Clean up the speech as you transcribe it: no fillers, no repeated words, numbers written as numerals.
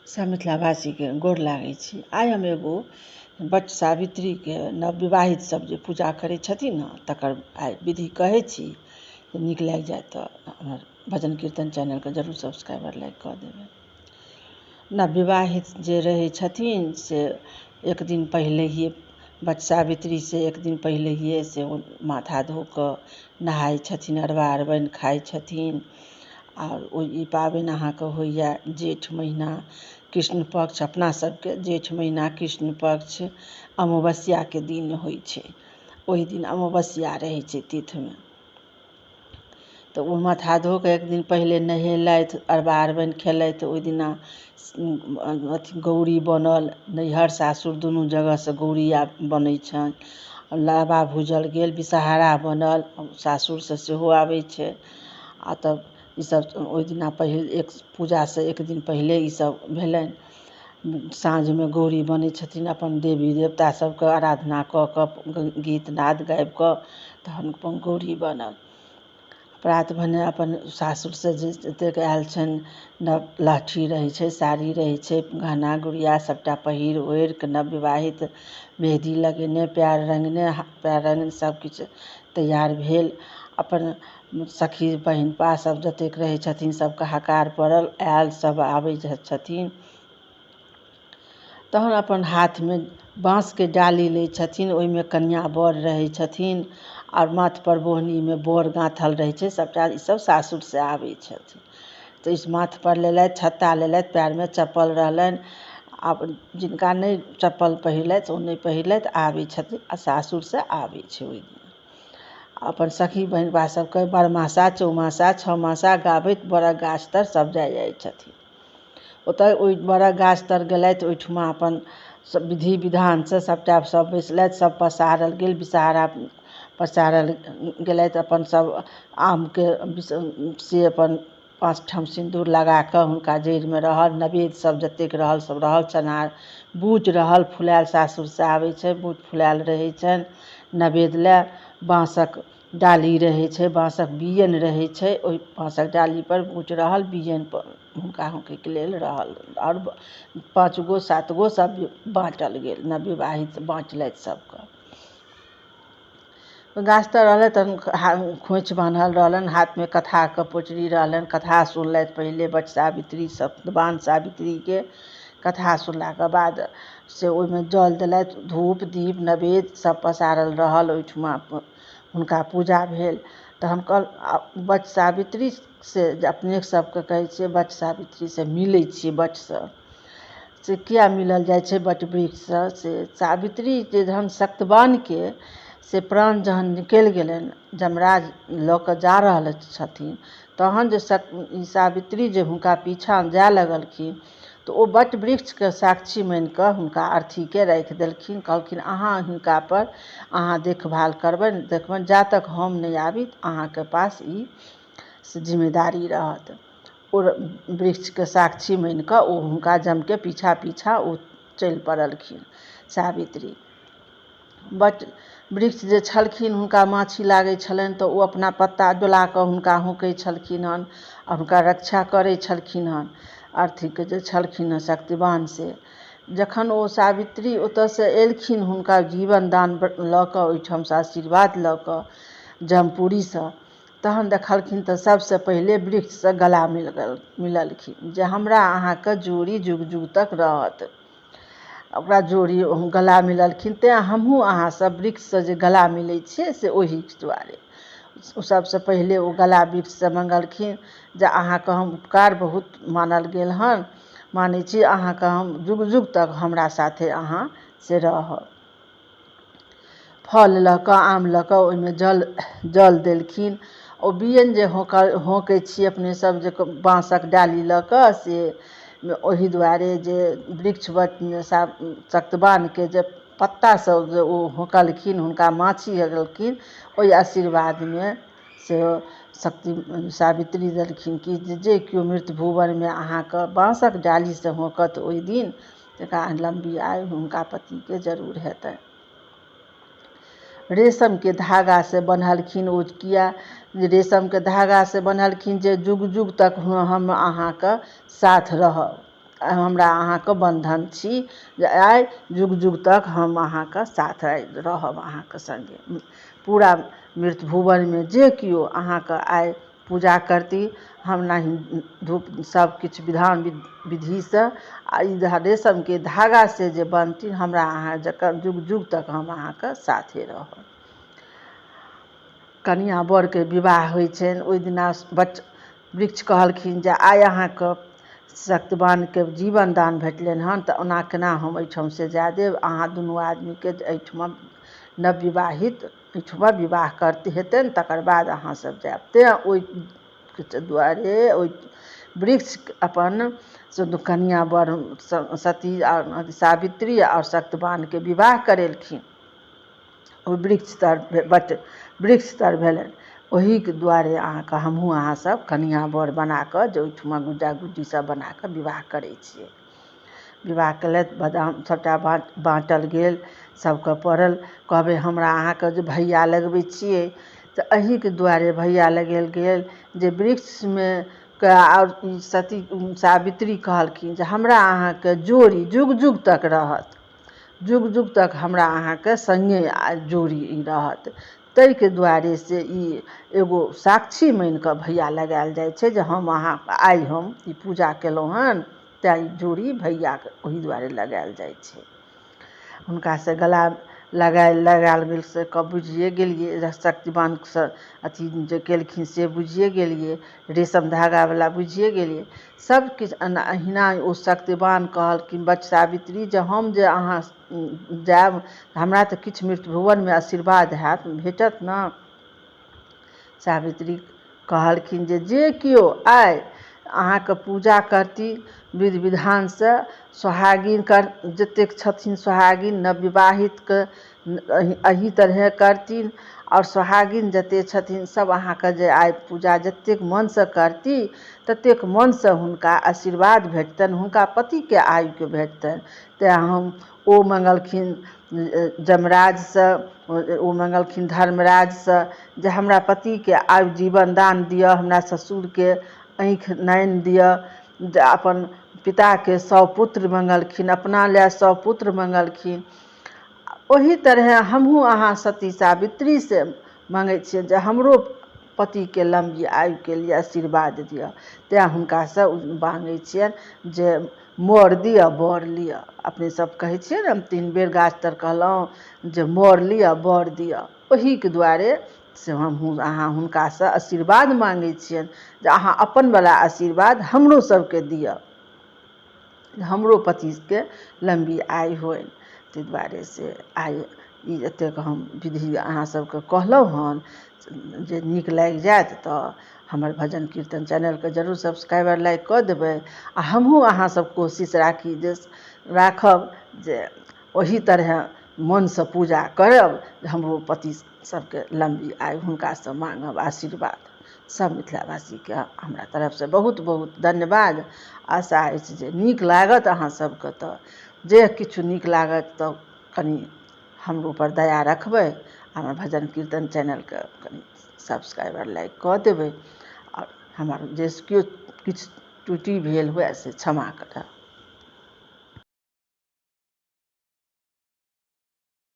सब मिथिलावासीके गोर लागै छी। आइ हम एगो वट सावित्रीके नवविवाहित सब जे पूजा करै छथिन ने तकर आइ विधि कहै छी। नीक लागि जायत तऽ हमर भजन कीर्तन चैनलके जरूर सब्सक्राइबर लाइक कऽ देबै। नवविवाहित जे रहै छथिन से एक दिन पहिलहिए वट सावित्रीसँ एक दिन पहिलहिए से माथा धो कऽ नहाइ छथिन, अरबा अरबाइन खाइ छथिन। आओर ई पाबनि अहाँके होइए जेठ महिना कृष्ण पक्ष, अपना सबके जेठ महिना कृष्ण पक्ष अमावस्याके दिन होइ छै। ओहि दिन अमावस्या रहै छै तिथिमे, तऽ ओ माथा धो कऽ एक दिन पहिले नहेलथि, अरबा अरबाइन खेलथि। ओहि दिना अथी गौरी बनल, नैहर सासुर दुनू जगहसँ गौरी बनै छनि। लाबा भूजल गेल, विषहारा बनल, सासुरसँ सेहो आबै छै। आ तब ईसभ ओहि दिना पहिल एक पूजासँ एक दिन पहिले ईसभ भेलनि। साँझमे गौरी बनै छथिन, अपन देवी देवता सभके आराधना कऽ कऽ गीत नाद गाबि कऽ तहन अपन गौरी बनल। प्रात भेने अपन सासुरसँ जे जतेक आयल छनि, नव लहठी रहै छै, साड़ी रहै छै, गहना गुड़िया सभटा पहिर ओढ़ि कऽ नवविवाहित मेहदी लगेने, पएर रङ्गने, पएर रङ्ग सभकिछु तैयार भेल। अपन सखी बहिनपा सभ जतेक रहै छथिन सभके हकार पड़ल, आयल सभ आबै छथिन। तहन अपन हाथमे बाँसके डाली लै छथिन, ओहिमे कनिआँ बर रहै छथिन आओर माथपर बोहनीमे बर गाँथल रहै छै। सभटा ईसभ सासुरसँ आबै छथिन तऽ ई माथपर लेलथि, छत्ता लेलथि, पएरमे चप्पल रहलनि। आब जिनका नहि चप्पल पहिरलथि ओ नहि पहिरलथि, आबै छथिन आ सासुरसँ आबै छै ओहि दिन। अपन सखी बहिनपा सभके बारहमासा चौमासा छओमासा गाबैत बड़क गाछ तर सभ जाइ जाइ छथिन। ओतऽ ओहि बड़क गाछ तर गेलथि, ओहिठुमा अपन सब विधि विधानसँ सभटा सभ बैसलथि, सभ पसारल गेल, विषहारा पसारल गेलथि। अपन सभ आमके से अपन 5 ठाम सिन्दूर लगा कऽ हुनका जड़िमे रहल, नवेद सब जतेक रहल सब रहल, चना बूट रहल फुलायल, सासुरसँ आबै छै बूट फुलायल रहै छनि नवेद लए। बाँसक डाली रहै छै, बाँसक बियैन रहै छै, ओहि बाँसक डालीपर बूट रहल, बियैन हुनका हौँकैके लेल रहल। आओर 5 गो 7 गो सब बाँटल गेल, नवविवाहित बाँटलथि सबके। गाछ तर रहलथि तहन खोँइछ बान्हल रहलनि, हाथमे कथाके पोटरी रहलनि, कथा सुनलथि पहिले वट सावित्री सत्यवान सावित्रीके कथा सुनलाके बाद से ओहिमे जल देलथि, धूप दीप नवेद सब पसारल रहल, ओहिठुमा हुनका पूजा भेल। तहन वट सावित्री से अपने सबके कहै छियै वट सावित्री से मिलै छियै। वटसँ से किया मिलल जाइ छै वट वृक्षसँ? से सावित्री जे जहन सत्यवानके से प्राण जहन निकलि गेलनि, यमराज लऽ कऽ जा रहल छथिन, तहन जे सावित्री जे हुनका पीछाँ जाय लगलखिन तऽ ओ वट वृक्षके साक्षी मानिकऽ हुनका अर्थीके राखि देलखिन। कहलखिन अहाँ हिनका पर अहाँ देखभाल करबनि, देखबनि, जा तक हम नहि आबी अहाँके पास ई जिम्मेदारी रहत। ओ वृक्षके साक्षी मानिकऽ ओ हुनका यमके पीछा पीछा ओ चलि पड़लखिन सावित्री। वट वृक्ष जे छलखिन हुनका माछी लागै छलनि तऽ ओ अपना पत्ता डोला कऽ हुनका हौँकै छलखिन हन आ हुनका रक्षा करै छलखिन हन अर्थीके जे छलखिन हँ शक्तिवान। से जखन ओ सावित्री ओतऽसँ एलखिन हुनका जीवन दान लऽ कऽ ओहिठामसँ आशीर्वाद लऽ कऽ जमपुरीसँ, तहन देखलखिन तऽ सबसँ पहिले वृक्षसँ गला मिललखिन जे हमरा अहाँके जोड़ी जुग जुग तक रहत। ओकरा जोड़ी गला मिललखिन, तेँ हमहूँ अहाँ सब वृक्षसँ जे गला मिलै छियै से ओहि दुआरे सबसँ पहिले ओ गला वृक्षसँ मङ्गलखिन जे अहाँके हम उपकार बहुत मानल गेल हन, मानै छी अहाँके हम जुग जुग तक हमरा साथे अहाँ से रहब। फल लऽ कऽ आम लऽ कऽ ओहिमे जल जल देलखिन। ओ बियैन जे हौँकै छी अपने सब जे बाँसक डाली लऽ कऽ, से ओहि दुआरे जे वृक्ष सत्यवानके जे पत्तासँ जे ओ हौँकलखिन, हुनका माछी हगलखिन, ओहि आशीर्वादमे से शक्ति सावित्री देलखिन कि जे केओ मृत भुवनमे अहाँके बाँसक डालीसँ हौँकत ओहि दिन तकरा लम्बी आयु हुनका पतिके जरूर हेतनि। रेशमके धागासँ बन्हलखिन ओ, किया रेशमके धागासँ बन्हलखिन जे जुग जुग तक हम अहाँके साथ रहब। हमरा अहाँके बन्धन छी जे आइ युग युग तक हम अहाँके साथ रहब, अहाँके सङ्गे पूरा मृत भुवनमे जे केओ अहाँके आइ पूजा करती, हम नहि धूप सब किछु विधान विधिसँ आ ई रेशमके धागा से जे बनती, हमरा अहाँ जकर युग युग तक हम अहाँके साथे रहब। कनिआँ बरके विवाह होइ छनि ओहि दिना वृक्ष कहलखिन जे आइ अहाँके सत्यवानके जीवन दान भेटलनि हन, तऽ ओना केना हम एहिठामसँ जाय देब? अहाँ दुनू आदमीके एहिठमा नवविवाहित एहिठमा विवाह करते हेतनि, तकर बाद अहाँ सब जायब। तेँ ओहि दुआरे ओहि वृक्ष अपन कनिआँ बर सती सावित्री आओर सत्यवानके विवाह करेलखिन। ओ वृक्ष तर बट वृक्ष तर भेलनि। ओहीके दुआरे अहाँके हमहूँ अहाँ सब कनिआँ बर बनाकऽ जे ओहिठमा गुड्डा गुड्डी सब बनाकऽ विवाह करै छियै। विवाह केलथि, बादाम सबटा बाँटल गेल, सबके पड़ल। कहबै हमरा अहाँके जे भैया लगबै छियै, तऽ एहिके दुआरे भैया लगायल गेल जे वृक्षमे के आओर सती सावित्री कहलखिन जे हमरा अहाँके जोड़ी जुग जुग तक रहत, जुग जुग तक हमरा अहाँके सङ्गे जोड़ी रहत। ताहिके दुआरे से ई एगो साक्षी मानिकऽ भैया लगायल जाइ छै जे हम अहाँ आइ हम ई पूजा केलहुँ हन, तेँ ई जोड़ी भैयाके ओहि दुआरे लगायल जाइ छै। हुनकासँ गला लगायल गेल से बुझिए गेलियै, शक्तिवानसँ अथी जे केलखिन से बुझिए गेलियै, रेशम धागावला बुझिए गेलियै, सबकिछु। अहिना ओ शक्तिवान कहलखिन वट सावित्री जे हम जे अहाँ जायब, हमरा तऽ किछु मृत्यु भुवनमे आशीर्वाद हैत, भेटत ने। सावित्री कहलखिन जे जे केओ आइ अहाँके पूजा करती विधि विधानसँ, सोहागिन कर जतेक छथिन सोहागिन नवविवाहितके एही तरहे करथिन, आओर सोहागिन जतेक छथिन सब अहाँके जे आइ पूजा जतेक मनसँ करती ततेक मनसँ हुनका आशीर्वाद भेटतनि, हुनका पतिके आयुके भेटतनि। तेँ हम ओ मङ्गलखिन यमराजसँ, ओ मङ्गलखिन धर्मराजसँ जे हमरा पतिके आयु जीवन दान दिअ, हमरा ससुरके आँखि नैन दिअ, जे अपन पिताके 100 पुत्र मङ्गलखिन, अपना लए 100 पुत्र मङ्गलखिन। ओही तरहे हमहूँ अहाँ सती सावित्रीसँ मङ्गै छियै जे हमरो पतिके लम्बी आयुके लिए आशीर्वाद दिअ। तेँ हुनकासँ माँगै छियनि जे मोर दिअ बर लिअ। अपने सब कहै छियै ने, हम 3 बेर गाछ तर कहलहुँ जे मोर लिअ बर दिअ। ओहीके दुआरे से हमहूँ अहाँ हुनकासँ आशीर्वाद माँगै छियनि जे अहाँ अपनवला आशीर्वाद हमरो सबके दिअ, हमरो पतिके लम्बी आयु होइ। ताहि दुआरे से आइ ई एतेक हम विधि अहाँ सबके कहलहुँ हन जे नीक लागि जायत तऽ हमर भजन कीर्तन चैनलके जरूर सब्सक्राइब आओर लाइक कऽ देबै। आ हमहूँ अहाँ सब कोशिश राखी जे राखब जे ओही तरहे मनसँ पूजा करब, हमरो पति सबके लम्बी आयु हुनकासँ माँगब आशीर्वाद। सब मिथिलावासीके हमरा तरफसँ बहुत बहुत धन्यवाद। आशा अछि जे नीक लागत अहाँ सबके, तऽ जे किछु नीक लागत तऽ कनि हमरो पर दया रखबै, हमर भजन कीर्तन चैनलके कनि सब्सक्राइब आओर लाइक कऽ देबै, आओर हमर जे केओ किछु त्रुटि भेल हुए से क्षमा करब।